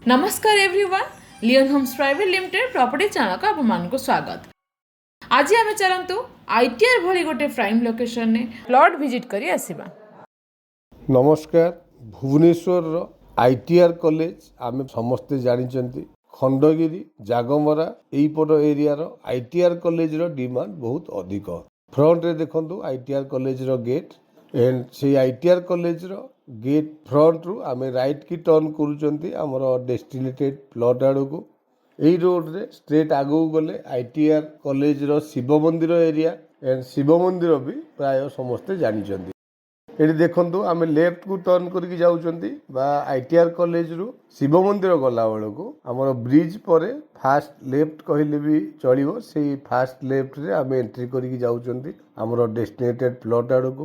ନମସ୍କାର everyone, Lyon homes private limited property ଚ୍ୟାନେଲକୁ ଆପଣମାନଙ୍କୁ ସ୍ୱାଗତ। ଆଜି ଆମେ ଚାଲନ୍ତୁ ଆଇଟିଆର୍ ଭଳି ଗୋଟେ ପ୍ରାଇମ୍ ଲୋକେସନରେ ପ୍ଲଟ୍ ଭିଜିଟ୍ କରି ଆସିବା। ନମସ୍କାର। ଭୁବନେଶ୍ୱରର ଆଇଟିଆର୍ କଲେଜ ଆମେ ସମସ୍ତେ ଜାଣିଛନ୍ତି। ଖଣ୍ଡଗିରି, ଜାଗମରା ଏଇପଟ ଏରିଆର ଆଇଟିଆର୍ କଲେଜର ଡିମାଣ୍ଡ ବହୁତ ଅଧିକ। ଫ୍ରଣ୍ଟରେ ଦେଖନ୍ତୁ ଆଇଟିଆର୍ କଲେଜର ଗେଟ୍, ଏଣ୍ଡ ସେଇ ଆଇଟିଆର୍ କଲେଜର ଗେଟ୍ ଫ୍ରଣ୍ଟରୁ ଆମେ ରାଇଟ୍ କି ଟର୍ନ କରୁଛନ୍ତି ଆମର ଡେଷ୍ଟିନେଟେଡ୍ ପ୍ଲଟ୍ ଆଡ଼କୁ। ଏଇ ରୋଡ଼ରେ ଷ୍ଟ୍ରେଟ୍ ଆଗକୁ ଗଲେ ଆଇଟିଆର୍ କଲେଜର ଶିବ ମନ୍ଦିର ଏରିଆ, ଏଣ୍ଡ ଶିବ ମନ୍ଦିର ବି ପ୍ରାୟ ସମସ୍ତେ ଜାଣିଛନ୍ତି। ଏଠି ଦେଖନ୍ତୁ, ଆମେ ଲେଫ୍ଟକୁ ଟର୍ନ କରିକି ଯାଉଛନ୍ତି ବା ଆଇଟିଆର୍ କଲେଜରୁ ଶିବ ମନ୍ଦିର ଗଲାବେଳକୁ ଆମର ବ୍ରିଜ ପରେ ଫାଷ୍ଟ ଲେଫ୍ଟ କହିଲେ ବି ଚଳିବ। ସେଇ ଫାଷ୍ଟ ଲେଫ୍ଟରେ ଆମେ ଏଣ୍ଟ୍ରି କରିକି ଯାଉଛନ୍ତି ଆମର ଡେଷ୍ଟିନେଟେଡ୍ ପ୍ଲଟ୍ ଆଡ଼କୁ।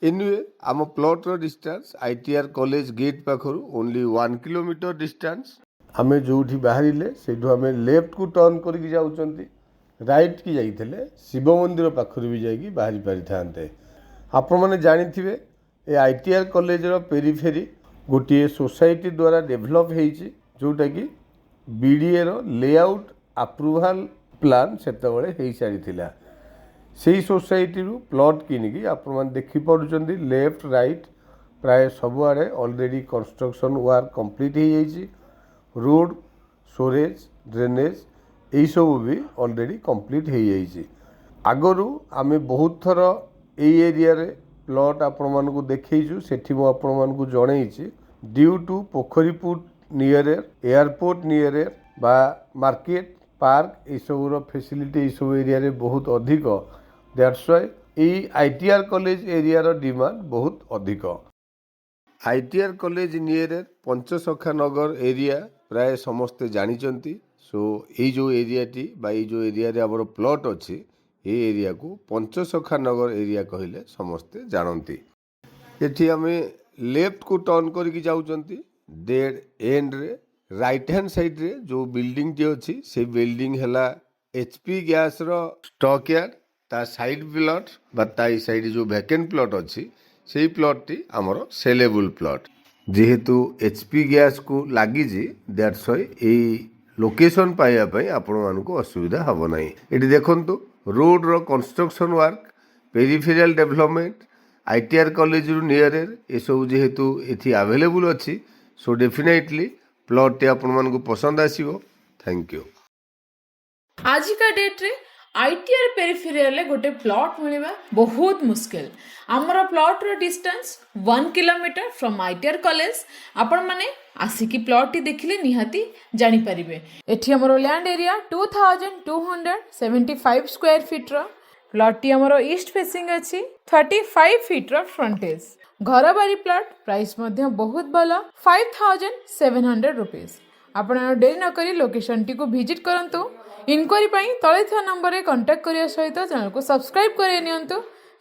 ଏନିୱେ, ଆମ ପ୍ଲଟ୍ର ଡିଷ୍ଟାନ୍ସ ଆଇଟିଆର୍ କଲେଜ ଗେଟ୍ ପାଖରୁ ଓନ୍ଲି 1 କିଲୋମିଟର ଡିଷ୍ଟାନ୍ସ। ଆମେ ଯେଉଁଠି ବାହାରିଲେ, ସେଇଠୁ ଆମେ ଲେଫ୍ଟକୁ ଟର୍ନ କରିକି ଯାଉଛନ୍ତି। ରାଇଟ୍ କି ଯାଇଥିଲେ ଶିବ ମନ୍ଦିର ପାଖରୁ ବି ଯାଇକି ବାହାରି ପାରିଥାନ୍ତେ। ଆପଣମାନେ ଜାଣିଥିବେ, ଏ ଆଇଟିଆର୍ କଲେଜର ପେରିଫେରି ଗୋଟିଏ ସୋସାଇଟି ଦ୍ୱାରା ଡେଭଲପ୍ ହେଇଛି, ଯେଉଁଟାକି ବିଡ଼ିଏର ଲେଆଉଟ୍ ଆପ୍ରୁଭାଲ୍ ପ୍ଲାନ୍ ସେତେବେଳେ ହେଇସାରିଥିଲା। ସେଇ ସୋସାଇଟିରୁ ପ୍ଲଟ୍ କିଣିକି ଆପଣମାନେ ଦେଖିପାରୁଛନ୍ତି, ଲେଫ୍ଟ ରାଇଟ୍ ପ୍ରାୟ ସବୁଆଡ଼େ ଅଲରେଡ଼ି କନଷ୍ଟ୍ରକ୍ସନ୍ ୱାର୍କ କମ୍ପ୍ଲିଟ୍ ହେଇଯାଇଛି। ରୋଡ଼, ସିୱରେଜ୍, ଡ୍ରେନେଜ୍ ଏଇସବୁ ବି ଅଲରେଡ଼ି କମ୍ପ୍ଲିଟ୍ ହେଇଯାଇଛି। ଆଗରୁ ଆମେ ବହୁତ ଥର ଏଇ ଏରିଆରେ ପ୍ଲଟ୍ ଆପଣମାନଙ୍କୁ ଦେଖେଇଛୁ। ସେଠି ମୁଁ ଆପଣମାନଙ୍କୁ ଜଣେଇଛି, due to Pokhariput near, airport near ବା ମାର୍କେଟ, ପାର୍କ, ଏଇସବୁର ଫେସିଲିଟି ଏଇସବୁ ଏରିଆରେ ବହୁତ ଅଧିକ। That's Y ଏଇ ଆଇଟିଆର୍ କଲେଜ ଏରିଆର ଡିମାଣ୍ଡ ବହୁତ ଅଧିକ। ଆଇଟିଆର୍ କଲେଜ ନିୟର ପଞ୍ଚସଖା ନଗର ଏରିଆ ପ୍ରାୟ ସମସ୍ତେ ଜାଣିଛନ୍ତି। ସୋ ଏଇ ଯେଉଁ ଏରିଆଟି ବା ଏଇ ଯେଉଁ ଏରିଆରେ ଆମର ପ୍ଲଟ୍ ଅଛି, ଏଇ ଏରିଆକୁ ପଞ୍ଚସଖା ନଗର ଏରିଆ କହିଲେ ସମସ୍ତେ ଜାଣନ୍ତି। ଏଠି ଆମେ ଲେଫ୍ଟକୁ ଟର୍ନ କରିକି ଯାଉଛନ୍ତି। ଡେଡ୍ ଏଣ୍ଡରେ ରାଇଟ୍ ହ୍ୟାଣ୍ଡ ସାଇଡ଼୍ରେ ଯେଉଁ ବିଲ୍ଡିଂଟି ଅଛି, ସେଇ ବିଲ୍ଡିଂ ହେଲା ଏଚ୍ ପି ଗ୍ୟାସ୍ର ଷ୍ଟକ୍ ୟାର୍ଡ। ତା ସାଇଡ୍ ପ୍ଲଟ୍ ବା ତା ଏଇ ସାଇଡ୍ ଯେଉଁ ଭ୍ୟାକେଣ୍ଟ ପ୍ଲଟ୍ ଅଛି, ସେଇ ପ୍ଲଟ୍ଟି ଆମର ସେଲେବୁଲ୍ ପ୍ଲଟ୍। ଯେହେତୁ ଏଚ୍ ପି ଗ୍ୟାସ୍କୁ ଲାଗିଛି, that's Y ଏଇ ଲୋକେସନ୍ ପାଇବା ପାଇଁ ଆପଣମାନଙ୍କୁ ଅସୁବିଧା ହେବ ନାହିଁ। ଏଠି ଦେଖନ୍ତୁ, ରୋଡ଼ର construction work, peripheral development, ITR କଲେଜରୁ ନିୟର, ଏସବୁ ଯେହେତୁ ଏଠି ଆଭେଲେବୁଲ୍ ଅଛି, ସୋ ଡେଫିନେଟଲି ପ୍ଲଟ୍ଟି ଆପଣମାନଙ୍କୁ ପସନ୍ଦ ଆସିବ। Thank you. ଆଜିକା ଡେଟ୍ରେ ଆଇଟିଆର୍ ପେରିଫେରିଆଲରେ ଗୋଟେ ପ୍ଲଟ୍ ମିଳିବା ବହୁତ ମୁସ୍କିଲ। ଆମର ପ୍ଲଟ୍ର distance 1 kilometre from ITER college. ଆପଣମାନେ ଆସିକି ପ୍ଲଟ୍ଟି ଦେଖିଲେ ନିହାତି ଜାଣିପାରିବେ। ଏଠି ଆମର ଲ୍ୟାଣ୍ଡ ଏରିଆ 2275 ସ୍କୋୟାର ଫିଟ୍ର। ପ୍ଲଟ୍ଟି ଆମର ଇଷ୍ଟ ଫେସିଂ ଅଛି, 35 ଫିଟ୍ର ଫ୍ରଣ୍ଟେଜ୍। ଘରବାରି ପ୍ଲଟ୍, ପ୍ରାଇସ୍ ମଧ୍ୟ ବହୁତ ଭଲ, ₹5700। ଆପଣ ଡେରି ନକରି ଲୋକେସନଟିକୁ ଭିଜିଟ୍ କରନ୍ତୁ। ଇନକ୍ୱାରି ପାଇଁ ତଳେ ଥିବା ନମ୍ବରରେ କଣ୍ଟାକ୍ଟ କରିବା ସହିତ ଚ୍ୟାନେଲକୁ ସବସ୍କ୍ରାଇବ୍ କରାଇ ନିଅନ୍ତୁ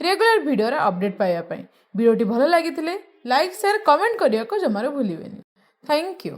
ରେଗୁଲାର ଭିଡ଼ିଓର ଅପଡ଼େଟ୍ ପାଇବା ପାଇଁ। ଭିଡ଼ିଓଟି ଭଲ ଲାଗିଥିଲେ ଲାଇକ୍, ସେୟାର, କମେଣ୍ଟ କରିବାକୁ ଜମାରୁ ଭୁଲିବେନି। Thank you.